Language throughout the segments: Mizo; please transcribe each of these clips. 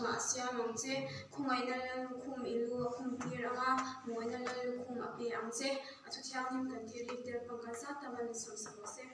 chungah a siam ang che. Khawngaihna lallukhum i lu a khum tir ang a, mawina lallukhum a pe ang che. A thu thianghlim kan tih rik der pangkal zat tam a ni sawmsak rawh se.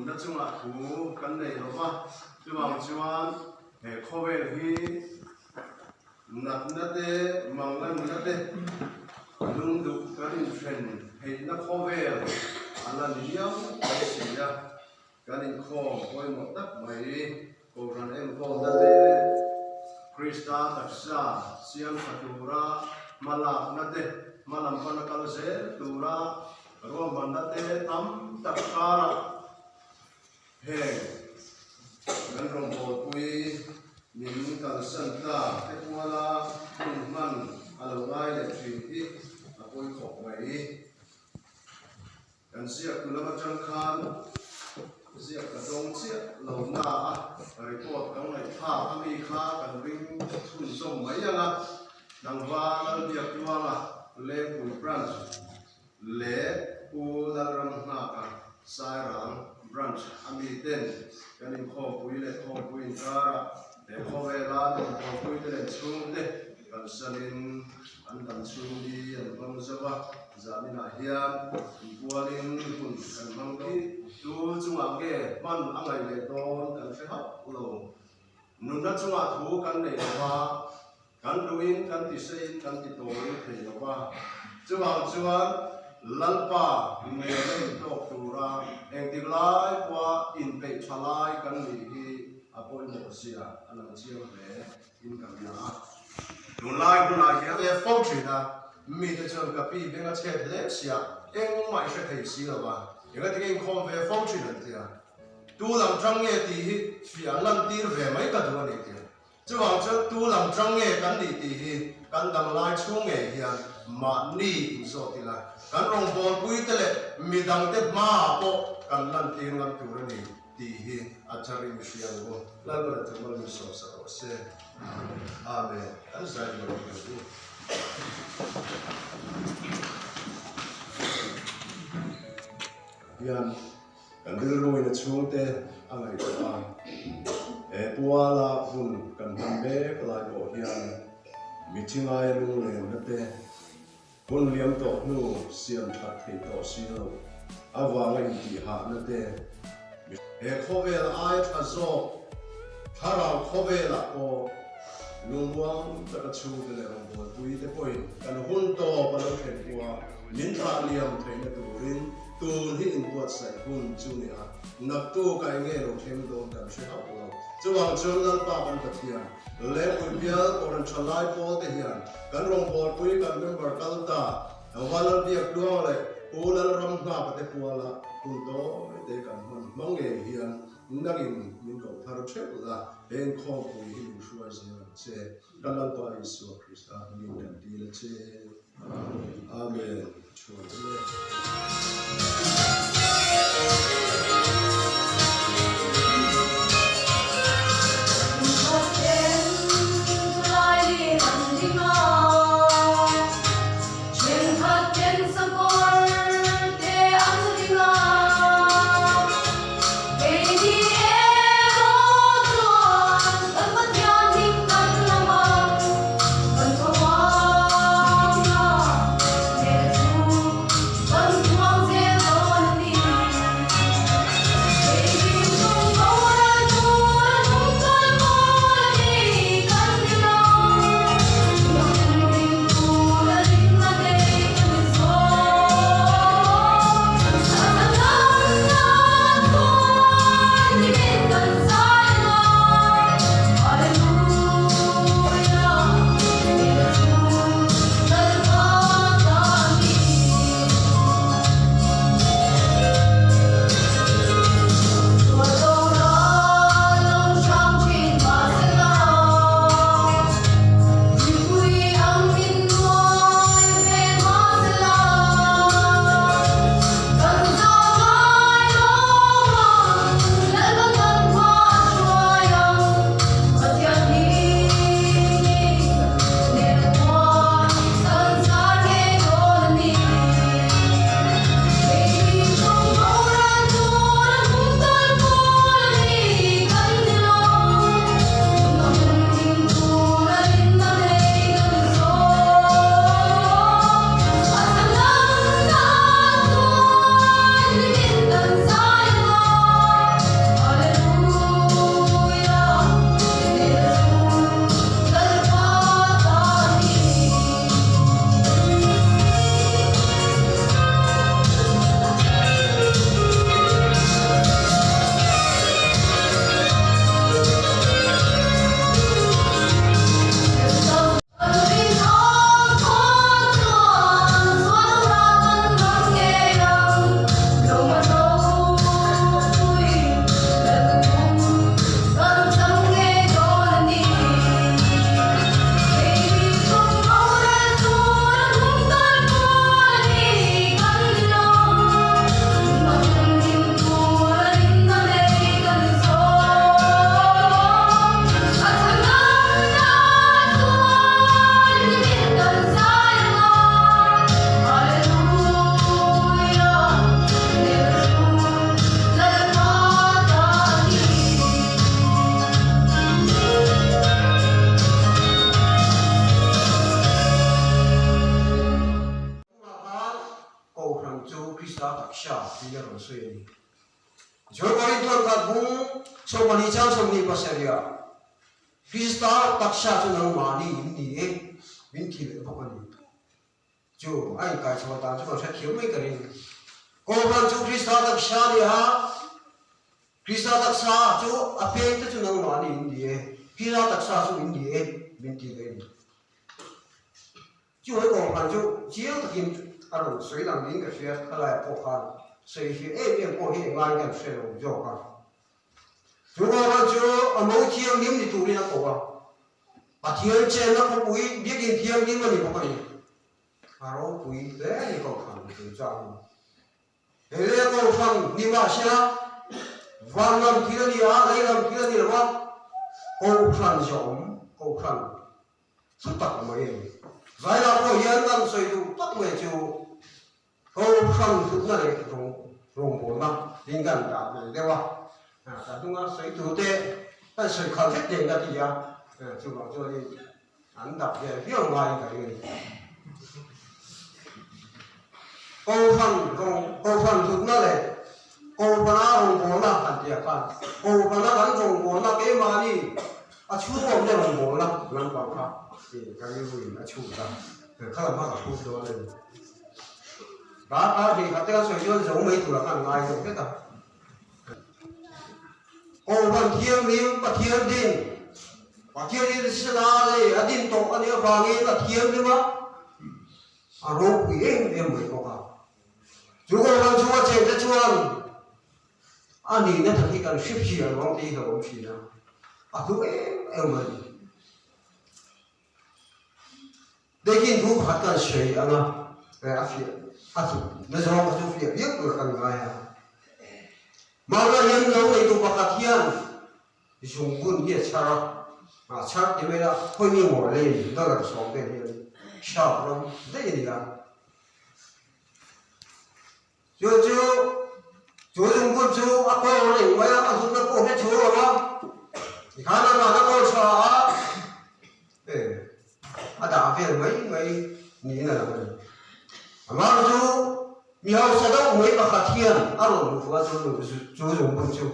Nunna chungah thu kan nei lo va, chuvang chuan he khawvel hi natna te, manganna te, lungduh kan inthen theihna khawvel a la ni miau mai si a. Kan inkhawm pawimawh tak mai Kohhran enkawlna te, Krista taksa siam tha tura hmalakna te, hmalam pana kal zel tura ruahmanna te tam tak karah heng kan rawngbawlpui min kalsan ta te kuala hun hman a lo ngai leh thin hi a pawi khawp mai. Kan ziak tu lam atang khan ziak ka dawng chiah lo na a, report kan ngaihthlak a mi kha kan ring chhunzawm mai ang a, Tlangva Lalbiakluanga Lengpui Branch leh Pu Lalramnghaka Sairang Branch a mi ten kan inkhawmpui leh khawmpui inkarah he khawvela inkhawmpui te leh chhungte kalsanin An dam chhung hi an hmang zo a, zaninah hian inkualin hun kan hmang dawn. Tu chungah nge hman a ngaih leh dawn kan hre hauh lo. Nunna chungah thu kan nei lo va, kan duhin kan ti seiin kan ti tawi thei lo va. Chuvang chuan Lalpa ngenna intawk tura engtik lai pawha inpeih tha lai kan nih hi a pawimawh zia a lang chiang hle. In kan bia a. Tunlai hunah hian e fo thin a, mite chuan ka pi beng a chhet hle sia, engmah i hre thei si lo va, engati nge inkhawm ve fo thin an tia. Tu lam tang nge tih hi fiah lantir ve mai ka duh a ni tia. Chuvang chuan tu lam tang nge kan nih tih hi kan dam lai chhung ngei hian mahni inzawt ila, kan rawngbawlpuite leh midangte hmaah pawh kan lantir ngam tur a ni. Tih hi a thar in hria ang u. Lalpan a thumal min sawmsa rawh se. Amen. Kan zai lo ang u. Hian kan rilru in a chhungte a ngaihtuah a, he puala hun kan hman mek lai pawh hian mithi ngaia lunglenna te, hun liam tawh hnu siam that theih tawh si lo avanga intihhahna te, He khawvel ai tha zawk thlarau khawvelah pawh lungmuang taka chhungte leh rawngbawlpui te pawhin kan hun tawp a lo thlen hua min thlah liam theihna turin tun hi inbuatsaih hun chu ni a, naktuk a enge lo thleng dawn kan hre hauh lo. Chuvang chuan Lalpa kan Pathian Lengpui bial Kohhran tha lai pawl te hian kan rawngbawlpui kan member kal ta Tlangval Lalbiakluang leh Pu Lalramnghaka te kuala hun tawi te kan hman hma ngei hian nangin min koh thar theuh la, he inkhawmpui hi min hruai zel ang che. Kan Lalpa Isua Krista hmingin kan dil a che. Amen. Chhuan hle. kan sawi a ni. Chuan Korinth khat bung 12 chang 27 ah Krista taksa chu nangmahni in ni e min ti leh bawk a ni. Chu a inkaichhuah dan chu kan hrethiam mai ka ring. Kohhran chu Krista taksa a ni a, Krista taksa chu a peng te chu nangmahni in ni e, Krista taksa chu in ni e min ti leh a ni. Chu he kohhran chu chiang takin a rawn sawi lang niin ka hria, khalaiah pawh khan sawi hria em em pawh hi engai kan hre lo zawk a. Chu kohhran chu a mo thianghlim ni turin a ko a, Pathian chenna khawpui biakin thianghlim a ni bawk a ni. A ropui hle a ni kohhran chung chang hi. He leh kohhran ni mahsela van lam thil a ni a, lei lam thil a ni lo a, kohhran zawm kohhran Chu tak mai a ni. Zaila pawh hian kan sawi duh tak mai chu Kohhran hlutna leh rawngbawlna ding kan dah ve deuh a, ka hnunga sawi tute kan sawi khalh vek nen ka ti a, chuvang chuanin an dah ve viau ngaiin ka ring a ni. Kohhran Kohhran hlutna leh Kohhrana rawngbawlna han tih ah khan Kohhrana kan rawngbawlna keimahni a chhungawmte rawngbawlna lampang kha ka rilruin a chhut a, kha lam kha ka hrut dawn a ni. Darkar hnih khat te kan sawi chuan zo mai turah khan ngai deuh vek a. Kohhran thianghlim Pathian din, Pathian in sena lei a din tawh a nih avangin a thianghlim a, A ropui em em mai bawk a. Chu Kohhran chhunga chengte chuan a nihna tak hi kan hre phian vang tih hi ka awm thin a, a hlu em em a ni. Dekin thu pakhat kan sawi ang a, a fiah a hlu nazawng kha chu fiah viau tur kan ngai a. Mahna hian lo neitu pakhat hian Zungbun hi a chhar a, a chhar ti mai la khawi mi maw lei dollar 10 vel hian sharp ram daih a ni a. Chu chu chu zungbun chu a kawl reng mai a, a zunna pawh hre chhur lo a, tikhan a van a kawl tha a, e a dah vel mai mai niin a lang a ni. Amah chu mi hausa deuh mai pakhat hian a rawn hmuh fuh a chu zungbun chu.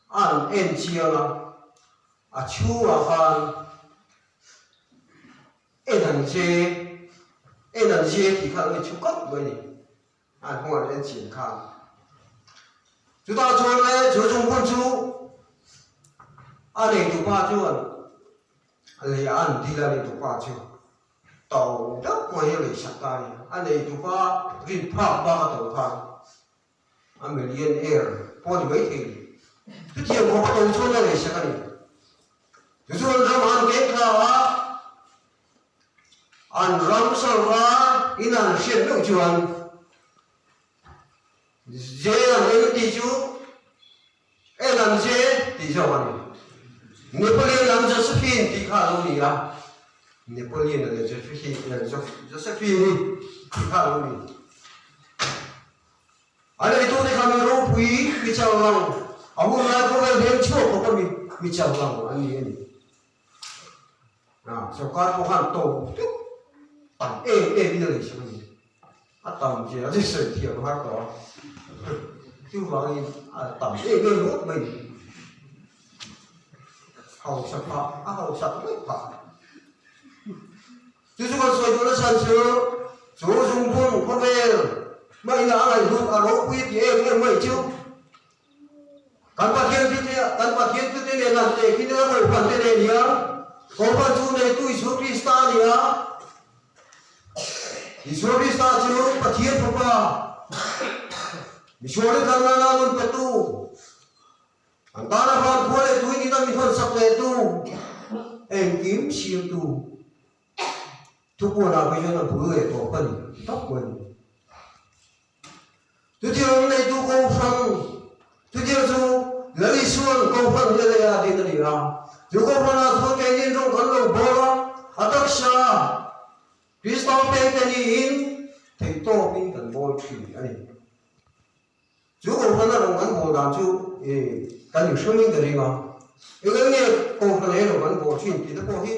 An en chiang a, a chhungah khan en an che, en an che tih kha an inchhu kawp mai a ni, an hmawng an en chian khan. Chutah chuan le chu zungbun chu a neitupa chuan a lei a an dil a neitupa chu to deuh mai a leisak ta a ni, a neitupa rin phak bak a to khan. A millionaire pawh a ni maithei ni. Chutiang khawp a to chuan a ngaihsak a ni. Tichuan ram an keng thla a, an ram sorkar in an hriat meuh chuan Je an eng tih chu en an je tih zawk a ni. Napoleon an Josephine tih kha a lo ni a, Napoleon leh Josephine-i tih kha a lo ni. A neitute kha mi ropui, mi changlang, a hun lai khawvel hmel chhuak khawp a mi mi changlang an ni a ni. Sorkar pawh khan to deuh tam em em in a nei sak a ni. A tam zia a sawi thiam har tawh a, chuvangin a tam em em ngawt mai ni. Hausa phah, a hausak mai phah. Chu chu kan sawi duhna chhan chu, chu zungbun khawvel hmaina a ngaihhlut a ropui ti em em mai chu kan Pathian thil te kan Pathian thil te nen an tehkhin a Kohhran te nen hian Kohhran chu neitu Isua Krista a ni a, Isua Krista chu Pathian Fapa, misual thlan nana nun petu, An tana van khua leh tui nina mi hawnsak leh tu, engkim siamtu thupuanah phei chuan a bul leh tawp a ni tawp mai a ni. Chutiang neitu Kohhran, chutiang chu Lal Isuan Kohhran hi a lei a din a ni a, chu Kohhranah chuan keinin rawng kan lo bawl a, a taksa Krista pengte niin theihtawpin kan bawl thin a ni. Chu Kohhran a rawn kan bawl dan chu kan inhremin ka ring a, engah nge Kohhran he rawn kan bawl thin tih te pawh hi.